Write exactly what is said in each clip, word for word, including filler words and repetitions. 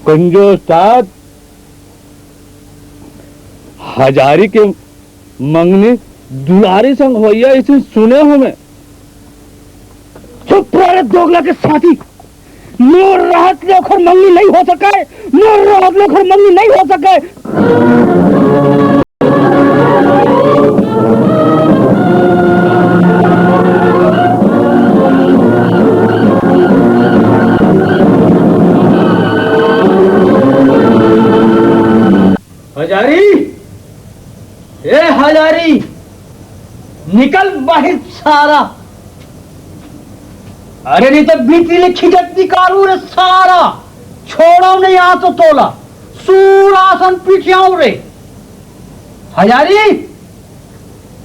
कंजूस तात, हजारी के मंगनी दुलारी संग होइया, अइसे सुने हों मैं। चुप रह रे दोगला के साथी, मोर रहत ले ओखर मंगनी नइ हो सकय, मोर रहत ले ओखर मंगनी नइ हो सकय। हजारी, ए हजारी, निकल बाहिर सारा। अरे नहीं तो भीतरी ले खिंचत निकालूं रे सारा, छोड़ंव नहीं आज तो तोला, सूर असन पीटियाऊं रे। हजारी,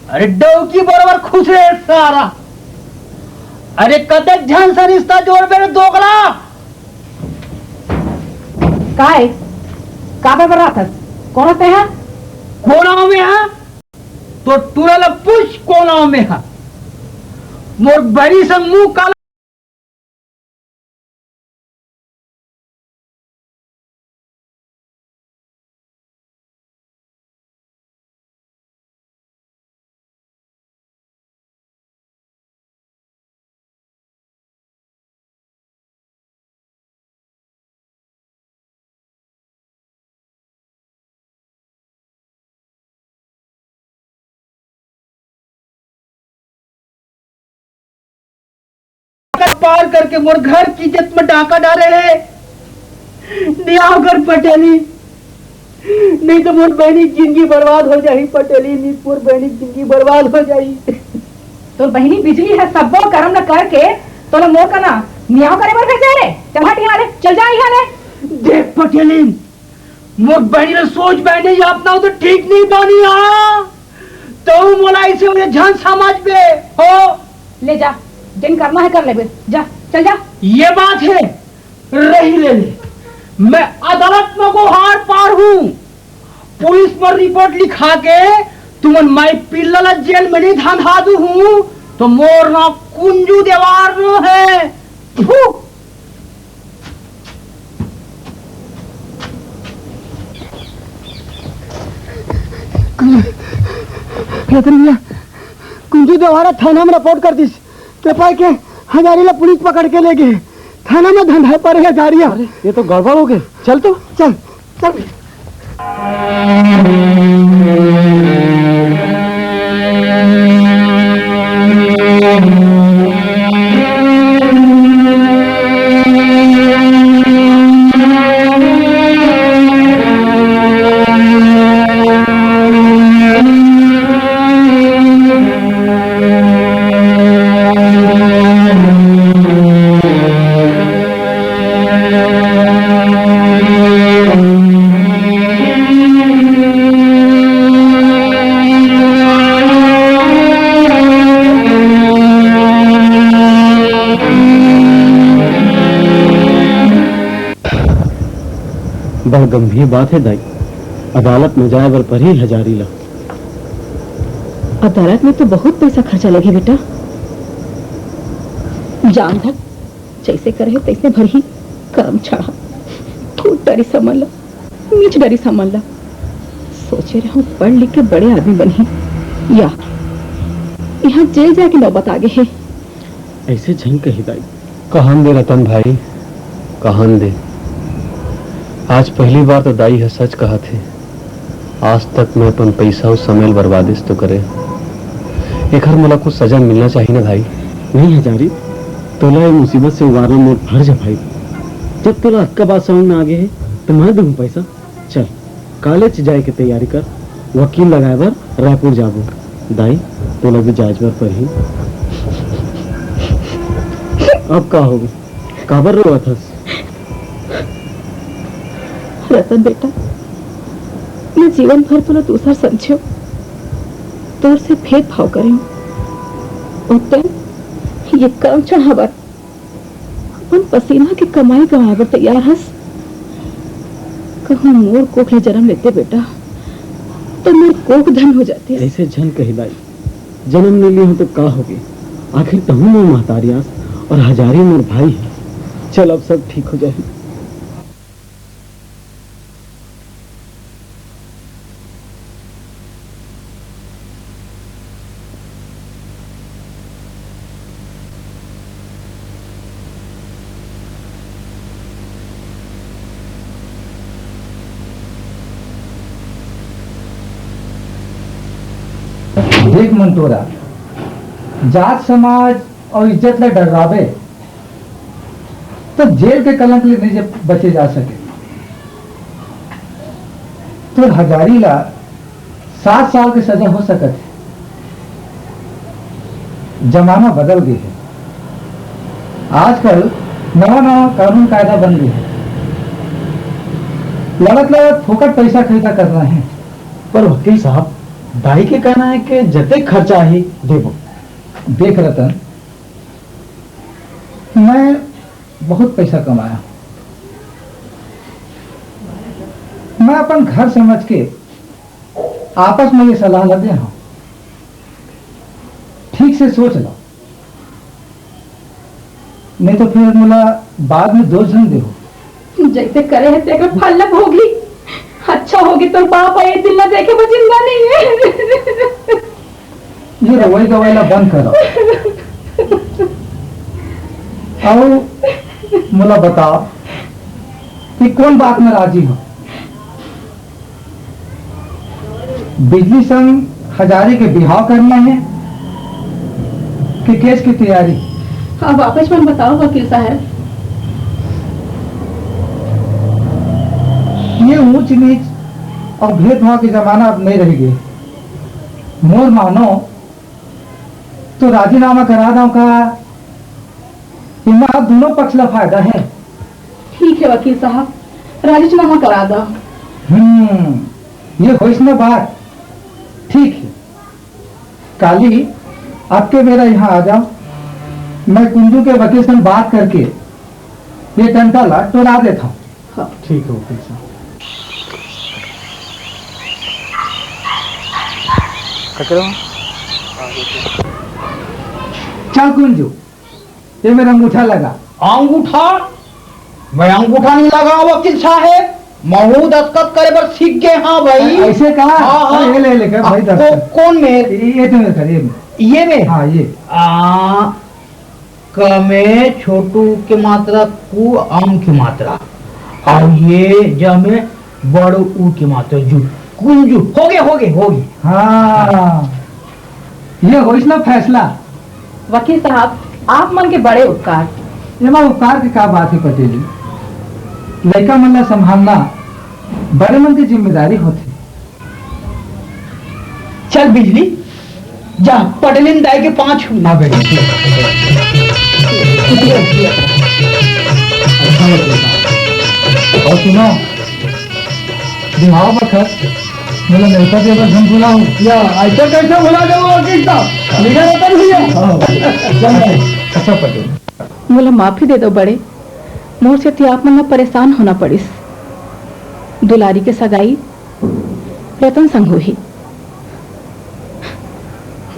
अरे डौकी बरोबर खुश रे सारा। अरे कतेक झन से रिश्ता जोड़बे रे दोगला। काय? का बबराथस? कोन से हा? कोन में हा? तो टूरा ला पूछ कोन में हा? मोर बहिनी संग मुंह काला पार करके मोर घर के इज्जत में डाका डारे हे। नियाव कर पटेली, नहीं तो मोर बहिनी के जिंदगी बर्बाद हो जाही पटेली, नहीं मोर बहिनी के जिंदगी बर्बाद हो जाही। तोर बहिनी बिजली हे, सब्बो करम ल करके तोला मोर कना नियाव करे बर भेजे हे। चल हट इहाँ ले, चल जा इहाँ ले। देख पटेली, मोर बहिनी ल सोच बहिनी अपना तो ठीक नहीं बानी हा। तो मोला इसे उन्हें झन समझ बे हो। ले जा, जिन करना हे कर लेबे, जा, चल जा। ये बात हे, रही ले ले। मैं अदालत में को हार पार हूँ। पुलिस पर रिपोर्ट लिखा के तुमन माई पिल्ला ला जेल में नहीं धंधा दू हूँ, तो मोर ना कुंजू देवार नो हे। फू। रतन भैया, कुंजू देवारा थाना में रिपोर्ट कर दिस। ते पाय के हजारी ला पुलिस पकड़ के ले गे। थाना में धंधा पर हे हजारी ह। अरे, ये तो गड़बड़ हो गे। चल तो। चल, चल। बड़ गंभीर बात हे दाई, अदालत में जाए बर परही हजारी ला। अदालत में तो बहुत पैसा खर्चा लगे बेटा। जान धर, जैसे करे हे तैसे भरही। करम छड़ा, फूट डरी समझ ला, नीच डरी समझ ला। सोचे रहूं पढ़ लिख के बड़े आदमी बनही, या यहाँ जेल जाए के नौबत आ गे हे। ऐसे झन कही दाई। कहन दे रतन भाई, कहन दे। आज पहली बार तो दाई ह सच कहत हे। आज तक मैं अपन पैसा अउ समय ल बर्बादिश तो करे। एखर मोला कुछ सजा मिलना चाहिए ना भाई। नहीं हजारी, तोला ये मुसीबत से उबारना मोर फर्ज है भाई। जब तोला अतका बात समझ में आ गए है, तो मैं दूँ पैसा। चल, कॉलेज जाए के तैयारी कर, वकील लगाए बर रायपुर जाबो। दाई, तोला भी जांच बर पड़ही। अब का होगे? काबर रोवत हस? रतन बेटा, मैं जीवन भर तोला दूसर समझेंव, तोर से भेदभाव करेंव। अउ तैं ये काम चढ़ावर अपन पसीना के कमाई गंवाए बर तैयार हस। कहूँ मोर कोख ले जन्म लेते बेटा, त मोर कोख धन हो जातिस। ऐसे झन कही दाई, जन्म ले लिहूँ तो का होगे? आखिर तहूँ मोर महतारी आस अउ हजारी मोर भाई हे। चल, अब सब ठीक हो जाही। देख मंटोरा, जात समाज अउ इज्जत ला डर्राबे, त जेल के कलंक ले नइ बचे जा सके। तोर हजारी ला सात साल के सजा हो सकत हे। जमाना बदल गे हे। आजकल नवा-नवा कानून कायदा बन गे हे। लड़त-लड़त फोकट पैसा खर्चा करना हे। पर वकील साहब, दाई के कहना हे कि जतेक खर्चा आही, देबो। देख रतन, मैं बहुत पैसा कमाया हूँ। मैं अपन घर समझ के आपस में ये सलाह ला दे हूँ, ठीक से सोच लो, नहीं तो फिर मोला बाद में दोष झन देहू। जैसे करे हे तेकर फल ला भोगही। अच्छा होगे तोर बाप ह ए दिन ला देखे बर जिंदा नहीं हे। ये रवई गवई ला बंद करो। अउ मोला बताओ कि कोन बात में राजी हो? बिजली संग हजारी के बिहाव करना हे कि केस की तैयारी? अब आप ही मन बताओ वकील साहब। ये ऊंच नीच अउ भेदभाव के जमाना अब नहीं रह गे। मोर मानो तो राजीनामा करा दंव का? इमा दोनों पक्ष ला फायदा हे। ठीक हे वकील साहब, राजीनामा करा दंव। हम्म, ये होइस ना बात। ठीक हे, काली अतके बेरा यहाँ आ जाओ, मैं कुंजू के वकील से बात करके ये टंटा ला टोला देता हूँ। हाँ। ठीक हे वकील साहब। कचरा। चल कुंजू, ये मेरा अंगूठा लगा। अंगूठा? मैं अंगूठा नहीं लगावंव वकील साहब, महूँ दस्तखत करे बर सीख गे हंव भाई। ऐसे कहा? हाँ, हाँ। अरे, ये ले, ले, कर भाई आ, दस्तखत। को-, कोन में? ये, ये तो मेरे, ये में। ये में? हाँ, ये। आ, क में छोटू के मात्रा, कु अम के मात्रा, अउ ये ज में बड़ ऊ के मात्रा, जू। कुंजू। होगे, होगे, होगे। हाँ, ये होइस ना फैसला। वकील साहब, आप मन के बड़े उपकार। एमा उपकार के का बात हे पटेल जी? लइका मन ला संभालना बड़े मन के जिम्मेदारी होथे। चल बिजली, जा पटेलिन दाई के पाँव छू। हाँ बेटा, ठीक हे। अच्छा लगे। अउ सुनो, बिहाव बखत मोला नेवता दे बर झन भुलाहू। या, ऐसा कैसे भुला जाओ वकील साहब? निगर रतन भैया। हाँ। चल भाई। अच्छा पटेल। मोला माफी दे दो बड़े, मोर सेती आप मन ला परेशान होना पड़िस। दुलारी के सगाई रतन संग होही।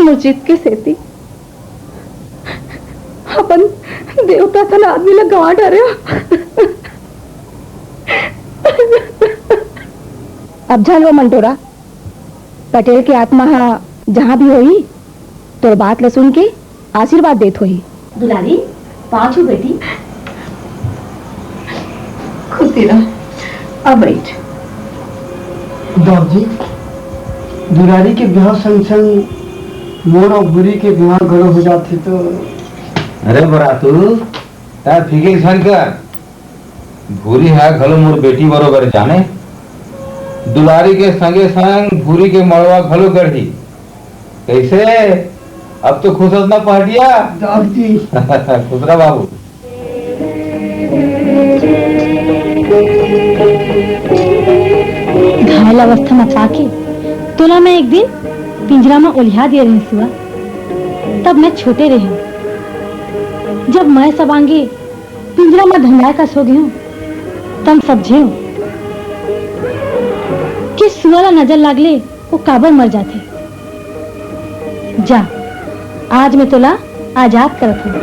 मोर जिद के सेती अपन देवता सन आदमी ला गंवा डारेंव। अब झन रो मंटोरा, पटेल के आत्मा ह जहाँ भी होही, तोर बात ल सुन के आशीर्वाद देत होही। दुलारी, पाँव छू बेटी। खुशी रह, आ बइठ। दाऊ जी, दुलारी के बिहाव संग संग मोर अउ भूरी के बिहाव घलो हो जाथे तो। अरे बरातू, तैं फिकिर झन कर, भूरी ह घलो मोर बेटी बरोबर जाने। दुलारी के संगे संग भूरी के मड़वा घलो गढ़ही। कइसे, अब तो खुश हस ना पहाटिया? दाऊ जी। खुश रह बाबू। घायल अवस्था म पाके तोला मैं एक दिन पिंजरा म ओलिया दे रहेंव सुआ। तब मैं छोटे रहेंव। जब मैं सब आंगे पिंजरा म धंधाय कस हो गेंव, तब समझेंव कि सुआ ला नजर लाग ले वो काबर मर जाथे। जा, आज मैं तोला आजाद करत हंव।